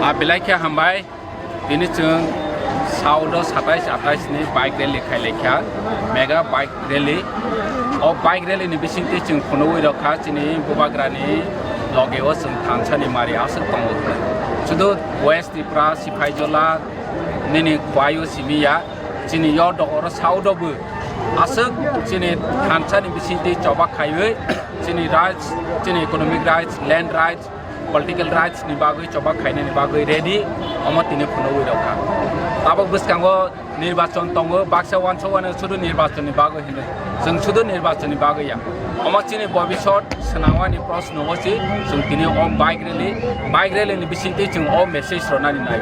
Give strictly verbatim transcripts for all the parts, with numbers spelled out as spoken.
A belai khe hambai. Tini chwng South o satais atais ni bike rally khai laikha, mega bike rally. O bike rally ni bisingtwi chwng phunugwi rokha chini bubagrani loge o chwng thansa ni mari aswk tongo hwnwi. Sudu West Tripura, Siphaijala nini khwai o simi ya, chini yo dogoro South o bo aswk chini thansa ni bisingtwi choba khaiwi chini rights, chini economic rights, land rights, political rights ni bagwi choba khainani bagwi ready, omo tini phunugwi rokha. Tabuk bwskango nirbachon tongo, baksa wansuk wano sudu nirbachon ni bagwi hinwi. Chwng sudu nirbachon ni bagwi ya. Omo chini bobisot swnamani proshno o si chwng tini o bike rally, bike rally ni bisingtwi chwng o message rwnani nai.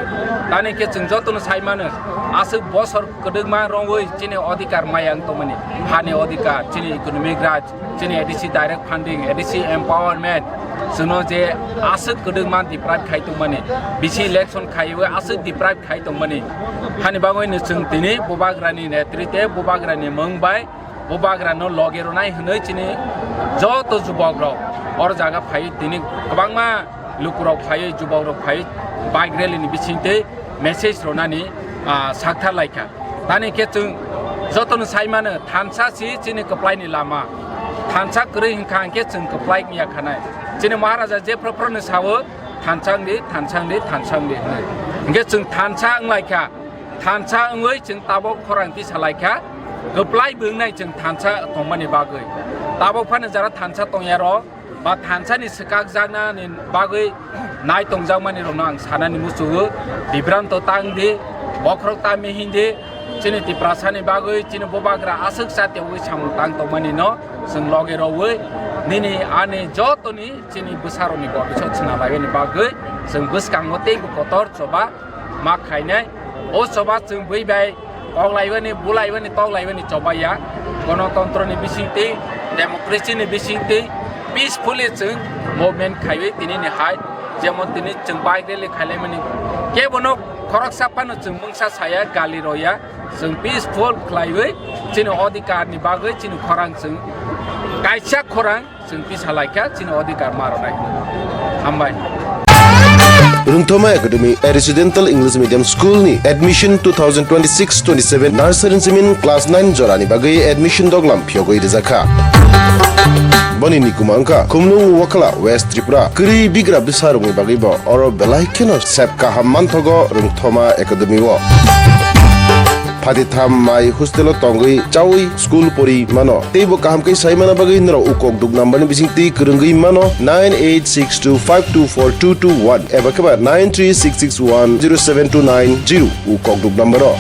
Tani khe chwng jotono sai mano, aswk bosor kwdwkma rwngwi chini odhikar maya wng tongmani, hani odhikar, chini economic rights, chini A D C direct funding, A D C empowerment, chwngno je aswk kwdwkma deprive khai tongmani, bisi election khaiwi aswk deprive khai tongmani, hani bagwino chwng tini bubagrani netrite, bubagrani mung bai, bubagrano loge rwnai hwnwi chini joto jubokrok oro jaga phaiwi tini kwbangma lukurok phaiwi, jubokrok phaiwi bike rally ni bisingtwi message rwnani, ah, sakthar laikha. Tani khe chwng jotono sai mano, thansa si chini kwplaini lama. Thansa kwrwi hwnkha hwnkhe chwng kwplai wngya khanai. Chini Maharaja jephru phruno sao, "Thansa wngdi, thansa wngdi, thansa wngdi," hwnwi. Hwnkhe chwng thansa wnglaikha. Thansa wngwi chwng tabuk khorang tisalaikha. Kwplai bo wngnai chwng thansa tongmani bagwi. Tabuk phano jara thansa tongyarok, ba thansani swkakjaknani bagwi nai tongjakmani rokno ang sanani muchungo, bibranto tang di, bokhorok ta mihing di, chini Tiprasani bagwi, chini bubagra aswk chatiogwi samung tang tongmani no chwng loge rogwi nini ani jotoni chini bwsarokni bobisot swnam laimani bagwi chwng bwskango teibo kotor choba ma khainai. O choba chwng bui bai tok laibani, bu laibani, tok laibani choba ya. Gonotontro ni bisingtwi, democracy ni bisingtwi peacefully chwng movement khaiwi tini ni hai, jemon tini chwng bike rally khailaimani, kebono khoroksa phano chwng mungsa saya, gali roya, chwng peaceful khlaiwi chini odhikar ni bagwi chini khorang chwng kaisa khorang chwng tisa laikha chini odhikar ma rwnai. Hambai. Rungthoma Academy, a residential English medium school ni admission two thousand twenty-six twenty-seven nursery simin class nine jorani bagwi admission doglam phiyogwi rijakha. Boni nikuma wngkha Khumlung Wakhala, West Tripura. Kwrwi bigra bwsarokni bagwi bo oro belai kheno sep kaham manthogo Rungthoma Academy o. Phatitham mai hostel o tongwi chawi school pori mano. Teibo kaham khe sai mana bagwi norok ukok duk number ni bisingtwi kwrwngwi mano nine eight six two five two four two two one eba khe ba nine three six six one zero seven two nine zero ukok duk number o.